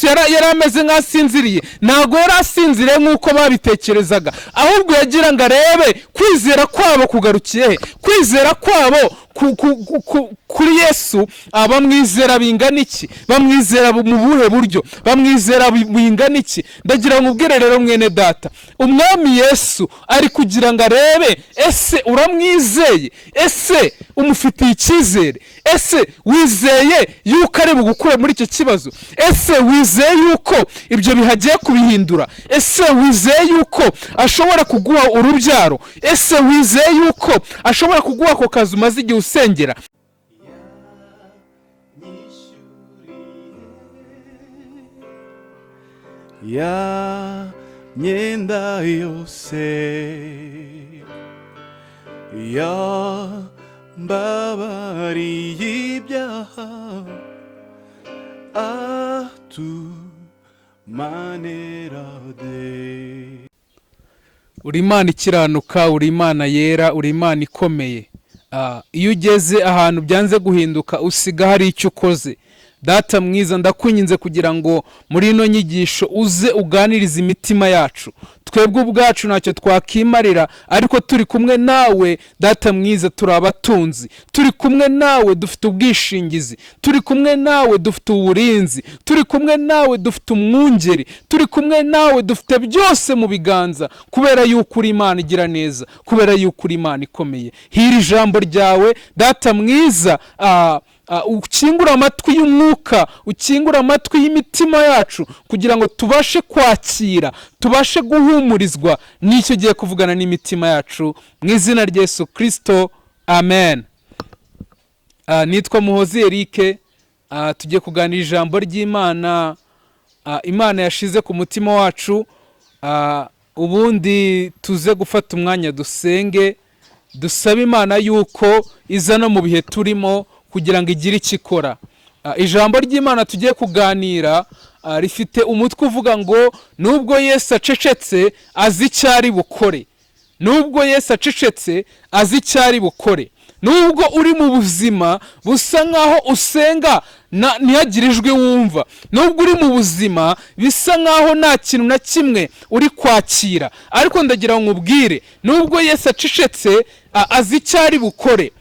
Yesu yari ameze nk'asinziriye, ntabwo yari asinziriye nk'uko babitekerezaga, ahubwo yagira ngo arebe kwizera kwabo kugarukiye he, kwizera kwabo kuri Yesu, bamwizera bingana iki, bamwizera mu buhe buryo, bamwizera bingana iki. Ndagira ngo ubwire rero mwene data, Umwami Yesu ari kugira ngo arebe: ese uramwizeye? Ese umufitiye icyizere? Ese wizeye yuko ari bugukure muri icyo kibazo? Ese wizeye yuko ibyo bihagiye kubihindura? Ese wizeye yuko ashobora kuguha urubyaro? Ese wizeye yuko ashobora kuguha ako kazi umaze igihe usengera? Yanyishyuriye ya myenda yose, yambabariye ibyaha, atumanerade. Uri Imana ikiranuka, uri Imana yera, uri Imana ikomeye. Iyo ugeze ahantu byanze guhinduka, usiga hari icyo ukoze. Data mwiza, ndakwinginze kugira ngo muri ino nyigisho uze uganirize imitima yacu. Twebwe ubwacu ntacyo twakimarira, ariko turi kumwe nawe, Data mwiza, turi abatunzi. Turi kumwe nawe dufite ubwishingizi, turi kumwe nawe dufite uburinzi, turi kumwe nawe dufite umwungeri, turi kumwe nawe dufite byose mu biganza, kubera yuko uri Imana igira neza, kubera yuko uri Imana ikomeye. Hira ijambo ryawe, Data mwiza, ukingure amatwi y'umwuka, ukingure amatwi y'imitima yacu, kugira ngo tubashe kwakira, tubashe guhumurizwa n'icyo ugiye kuvugana n'imitima yacu, mu izina rya Yesu Kirisito, amen. Nitwa Muhozi Eric. Tugiye kuganira ijambo ry'Imana, Imana yashize ku mutima wacu. Ubundi tuze gufata umwanya dusenge, dusabe Imana yuko iza no mu bihe turimo kugira ngo igire icyo ikora. Ijambo ry'Imana tugiye kuganira rifite umutwe uvuga ngo: "Nubwo Yesu acecetse, azi icyo ari bukore." Nubwo Yesu acecetse, azi icyo ari bukore. Nubwo uri mu buzima busa nkaho usenga ntihagire ijwi wumva, nubwo uri mu buzima bisa nkaho nta kintu na kimwe uri kwakira, ariko ndagira ngo nkubwire: nubwo Yesu acecetse, azi icyo ari bukore.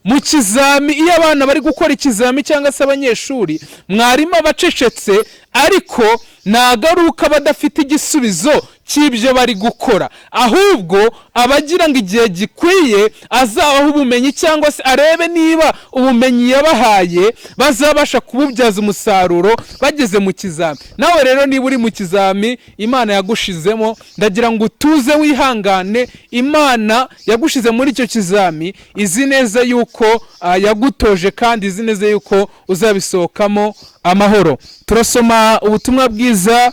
Mu kizami, iyo abana bari gukora ikizami cyangwa se abanyeshuri, mwarimu aba acecetse, ariko nagaruka badafite igisubizo cy'ibyo bari gukora, ahubwo aba agira ngo igihe gikwiye azabaho ubumenyi, cyangwa se arebe niba ubumenyi yabahaye bazabasha kububyaza umusaruro bageze mu kizami. Nawe rero, niba uri mu kizami Imana yagushizemo, ndagira ngo utuze, wihangane. Imana yagushize muri icyo kizami izi neza yuko yagutoje, kandi izi neza yuko uzabisohokamo amahoro. Turasoma ubutumwa bwiza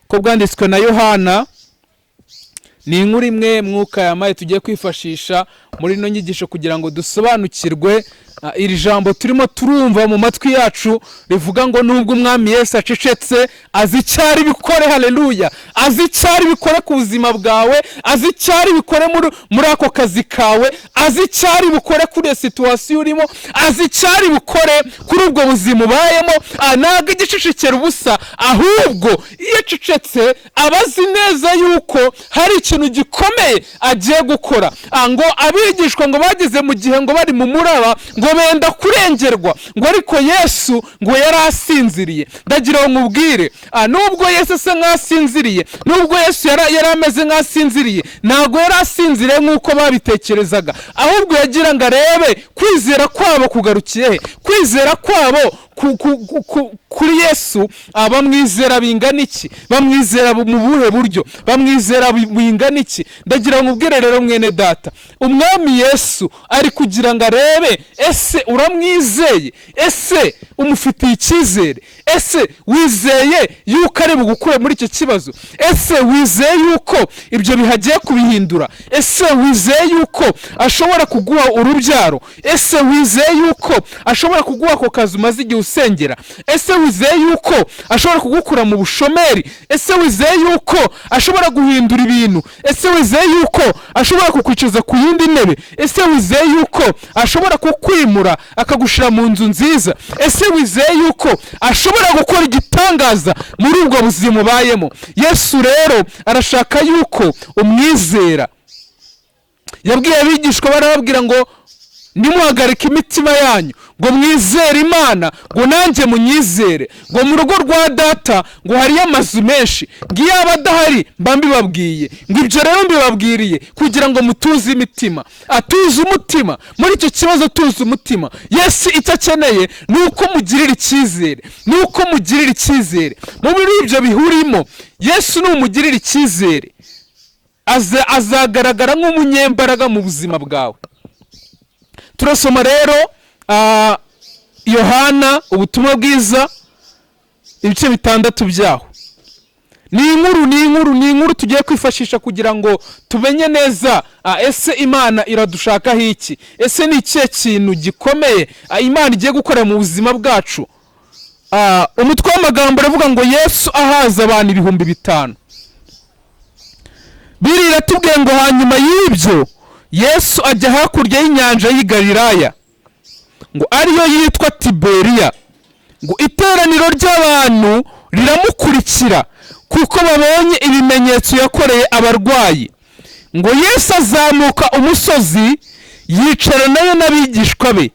ko bwanditswe na Yohana. Ni inkuru imwe Mwuka yamaye tugiye kwifashisha muri ino nyigisho kugira ngo dusobanukirwe iri jambo turimo turumva mu matwi yacu rivuga ngo: "Nubwo Umwami Yesu acecetse, azi icyo ari bukore." Haleluya! Azi icyo ari bukore ku buzima bwawe, azi icyo ari bukore muri ako kazi kawe, azi icyo ari bukore kuri iyo situation urimo, azi icyo ari bukore kuri ubwo buzima ubayemo. Ntabwo igicecekera ubusa, ahubwo iyo acecetse aba azi neza yuko hari ikintu gikomeye agiye gukora. Ngo abigishwa ngo bageze mu gihe ngo bari mu muraba, ngo benda kurengerwa, ngo ariko Yesu ngo yari asinziriye. Ndagira ngo nkubwire, nubwo Yesu asa nk'asinziriye, nubwo Yesu yari ameze nk'asinziriye, ntabwo yari asinziriye nk'uko babitekerezaga, ahubwo yagira ngo arebe kwizera kwabo kugarukiye he, kwizera kwabo kuri Yesu, bamwizera bingana iki, bamwizera mu buhe buryo, bamwizera bingana iki. Ndagira ngo ubwire rero mwene data, Umwami Yesu ari kugira ngo arebe: ese uramwizeye? Ese umufitiye icyizere? Ese wizeye yuko ari bugukure muri icyo kibazo? Ese wizeye yuko ibyo bihagiye kubihindura? Ese wizeye yuko ashobora kuguha urubyaro? Ese wizeye yuko ashobora kuguha ako kazi umaze igihe usengera? Ese wizeye yuko ashobora kugukura mu bushomeri? Ese wizeye yuko ashobora guhindura ibintu? Ese wizeye yuko ashobora kukwicaza ku yindi ntebe? Ese wizeye yuko ashobora kukwimura akagushyira mu nzu nziza? Ese wizeye yuko ashobora Ashobora gukora igitangaza muri ubwo buzima ubayemo. Yesu rero arashaka yuko umwizera. Yabwiye abigishwa, barababwira ngo nimuhagarike imitima yanyu, ngo mwizere Imana, ngo nanjye munyizere, ngo mu rugo rwa Data ngo hariyo amazu menshi, ngo iyo aba adahari mba mbibabwiye, ngo ibyo rero mbibabwiriye kugira ngo mutuze imitima. Atuze umutima muri icyo kibazo, tuze umutima. Yesu icyo akeneye ni uko mugirira icyizere, ni uko mugirira icyizere muri ibyo bihurimo. Yesu numugirira icyizere, azagaragara nk'umunyembaraga mu buzima bwawe. Turasoma rero Yohana ubutumwa bwiza, ibice 6 byaho. Ni inkuru, ni inkuru, ni inkuru tugiye kwifashisha kugira ngo tumenye neza ese Imana iradushakaho iki, ese ni ikihe kintu gikomeye Imana igiye gukora mu buzima bwacu. Umutwe w'amagambo uravuga ngo Yesu ahaza abantu 5000. Bibiri iratubwiye ngo hanyuma y'ibyo Yesu ajya hakurya y'inyanja y'i Galilaya, ngo ariyo yitwa Tiberiya, ngo iteraniro ry'abantu riramukurikira kuko babonye ibimenyetso yakoreye abarwayi. Ngo Yesu azamuka umusozi, yicara nayo n'abigishwa be.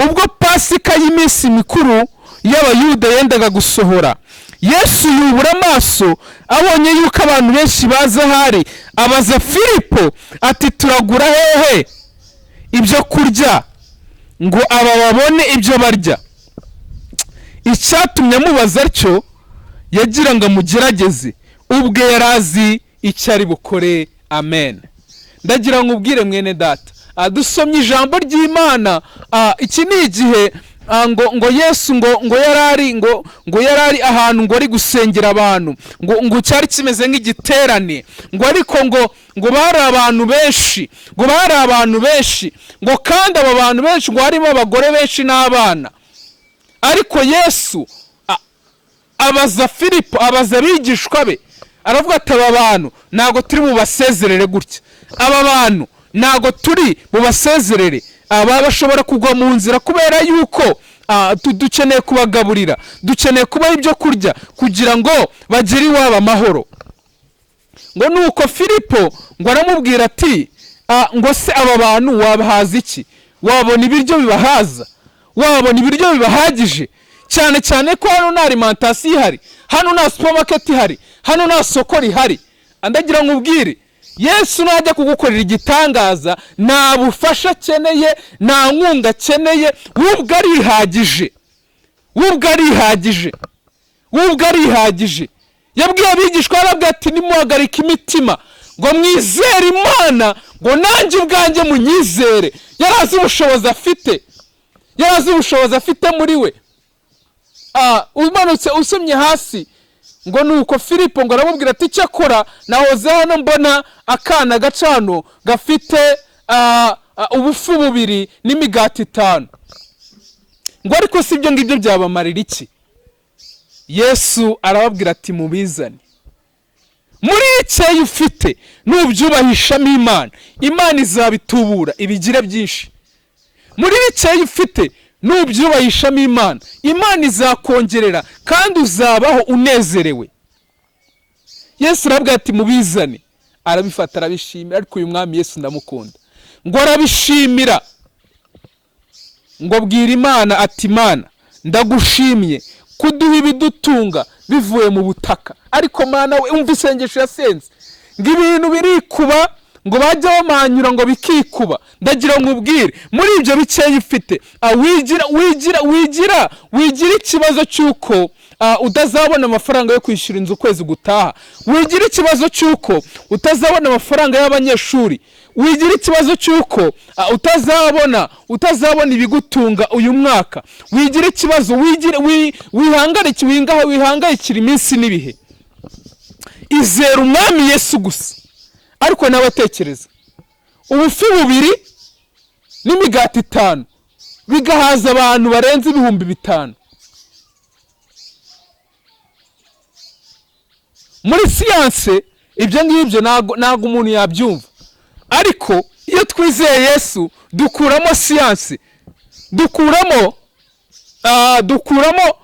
Ubwo Pasika y'iminsi mikuru y'Abayuda yendaga gusohora, Yesu yubura amaso abonye yuko abantu benshi baza ahari, abaza Filipo ati turagura hehe ibyo kurya ngo aba babone ibyo barya? Icyatumye amubaza atyo, yagira ngo amugerageze, ubwe yari azi icyo ari bukore. Amen. Ndagira ngo ubwire mwene data, dusomye ijambo ry'Imana. Iki ni igihe ngo Yesu ngo yarari ngo yarari ahantu ngo ari gusengera abantu, ngo cyari kimeze nk'igiterane, ngo ariko ngo bari abantu benshi, ngo bari abantu benshi, ngo kandi abo bantu benshi ngo harimo abagore benshi n'abana. Ariko Yesu abaza Filipo, abaza abigishwa be, aravuga ati aba bantu ntabwo turi bubasezerere gutya, aba bantu ntabwo turi bubasezerere, aba bashobora kugwa mu nzira kubera yuko dukeneye kubagaburira, dukeneye kubaha ibyo kurya kugira ngo bagere iwabo amahoro. Ngo nuko Filipo ngo aramubwira ati ngo se aba bantu wabahaza iki? Wabona ibiryo bibahaza? Wabona ibiryo bibahagije? Cyane cyane ko hano nta alimentation ihari, hano nta supermarket ihari, hano nta soko rihari. Ndagira ngo ubwire, Yesu najya kugukorera igitangaza nta bufasha akeneye, nta nkunga akeneye, we ubwe arihagije, we ubwe arihagije, we ubwe arihagije. Yabwiye abigishwa, arabwira ati nimuhagarike imitima, ngo mwizere Imana, ngo nanjye ubwanjye munyizere. Yari azi ubushobozi afite, yari azi ubushobozi afite muri we. Umanutse usomye hasi, ngo nuko Filipo ngo aramubwira ati cyakora nahoze hano mbona akana gacano gafite ubufu bubiri n'imigati 5, ngo ariko si ibyo ngibyo byabamarira iki? Yesu arababwira ati mubizane. Muri icyo ufite nubyubahishamo Imana, Imana izabitubura ibigire byinshi. Muri icyo ufite nubyubahishamo Imana, Imana izakongerera kandi uzabaho unezerewe. Yesu arabwira ati mubizane. Arabifata arabishimira. Ariko uyu mwami Yesu ndamukunda. Ngo arabishimira, ngo abwira Imana ati Imana ndagushimye kuduha ibidutunga bivuye mu butaka. Ariko Mana we, umva isengesho yasenze, ngo ibintu birikuba, ngo bajye bamanyura ngo bikikuba. Ndagira ngo ubwire, muri ibyo bikeya ufite, wigira wigira wigira wigira ikibazo cy'uko utazabona amafaranga yo kwishyura inzu ukwezi gutaha, wigira ikibazo cy'uko utazabona amafaranga y'abanyeshuri, wigira ikibazo cy'uko utazabona ibigutunga uyu mwaka, wigira ikibazo, wihangayikira iminsi n'ibihe. Izera umwami Yesu gusa. Ariko nawe atekereza ubufi bubiri n'imigati 5 bigahaza abantu barenze 5000. Muri siyanse ibyo ngibyo ntago umuntu yabyumva, ariko iyo twizeye Yesu dukuramo siyanse, dukuramo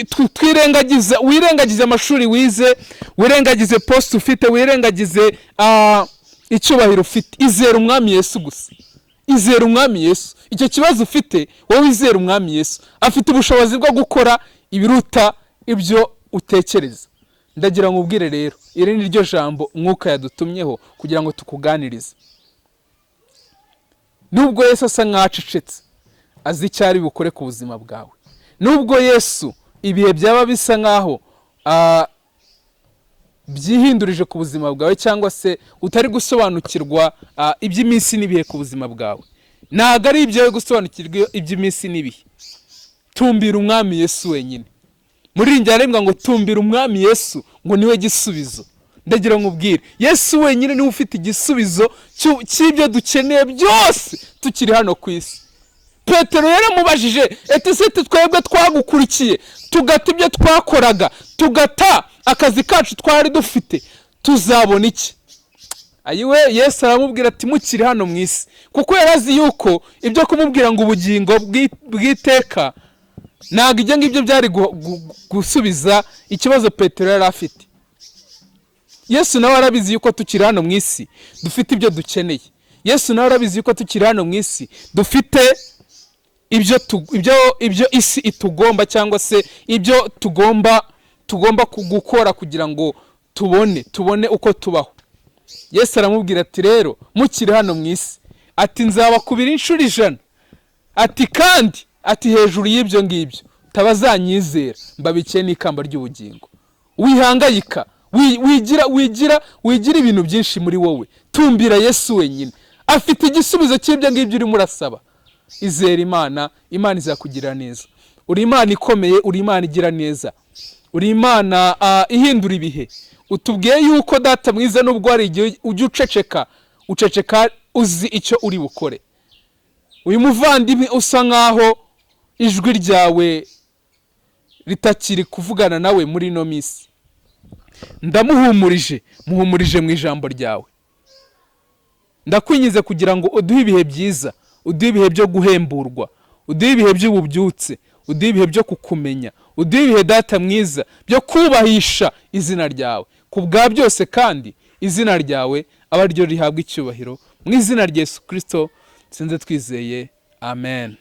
Twirengagiza, wirengagize amashuri wize, wirengagize poste ufite, wirengagize icyubahiro ufite. Izera Umwami Yesu gusa, izera Umwami Yesu. Icyo kibazo ufite wowe, wizera Umwami Yesu, afite ubushobozi bwo gukora ibiruta ibyo utekereza. Ndagira ngo ubwire rero, iri ni ryo jambo Umwuka yadutumyeho kugira ngo tukuganirize. Nubwo Yesu asa nk'aho acecetse, azi icyo ari bukore ku buzima bwawe. Nubwo Yesu ibihe byaba bisa nk'aho byihindurije ku buzima bwawe, cyangwa se utari gusobanukirwa iby'iminsi n'ibihe ku buzima bwawe, ntabwo ari ibyawe gusobanukirwa iby'iminsi n'ibihe. Tumbira Umwami Yesu wenyine. Muri iyi njyana ngo tumbira Umwami Yesu, ngo niwe gisubizo. Ndagira ngo ubwire, Yesu wenyine niwe ufite igisubizo cy'ibyo dukeneye byose tukiri hano ku isi. Petero yaramubajije ati: "Se twebwe twagukurikiye, tugata ibyo twakoraga, tugata akazi kacu twari dufite, tuzabona iki?" Ayiwe, Yesu aramubwira ati: "Mukiri hano mu isi," kuko yari azi yuko ibyo kumubwira ngo ubugingo bw'iteka, ntabwo ibyo ngibyo byari gusubiza ikibazo Petero yari afite. Yesu nawe arabizi yuko tukiri hano mu isi dufite ibyo dukeneye. Yesu nawe arabizi yuko tukiri hano mu isi dufite ibyo isi itugomba, cyangwa se ibyo tugomba gukora kugira ngo tubone uko tubaho. Yesu aramubwira ati: "Rero mukiri hano mu isi," ati, "nzabakubira inshuro 100," ati, "kandi," ati, "hejuru y'ibyo ngibyo tabazanyizera mbabikiye n'ikamba ry'ubugingo." Wihangayika, wigira ibintu byinshi muri wowe. Tumbira Yesu wenyine, afite igisubizo cy'ibyo ngibyo urimo urasaba. Izera Imana, Imana izakugirira neza. Uri Imana ikomeye, uri Imana igira neza, uri Imana ihindura ibihe. Utubwiye yuko, Data mwiza, nubwo hari igihe ujya uceceka, uceceka uzi icyo uri bukore. Uyu muvandimwe usa nkaho ijwi ryawe ritakiri kuvugana nawe muri ino minsi, ndamuhumurije, muhumurije mu ijambo ryawe. Ndakwingize kugira ngo uduhe ibihe byiza, uduhe ibihe byo guhemburwa, uduhe ibihe by'ububyutse, uduhe ibihe byo kukumenya, uduhe ibihe, Data mwiza, byo kubahisha izina ryawe. Ku bwa byose kandi, izina ryawe aba ryo rihabwa icyubahiro. Mu izina rya Yesu Kirisito nsenze twizeye, amen.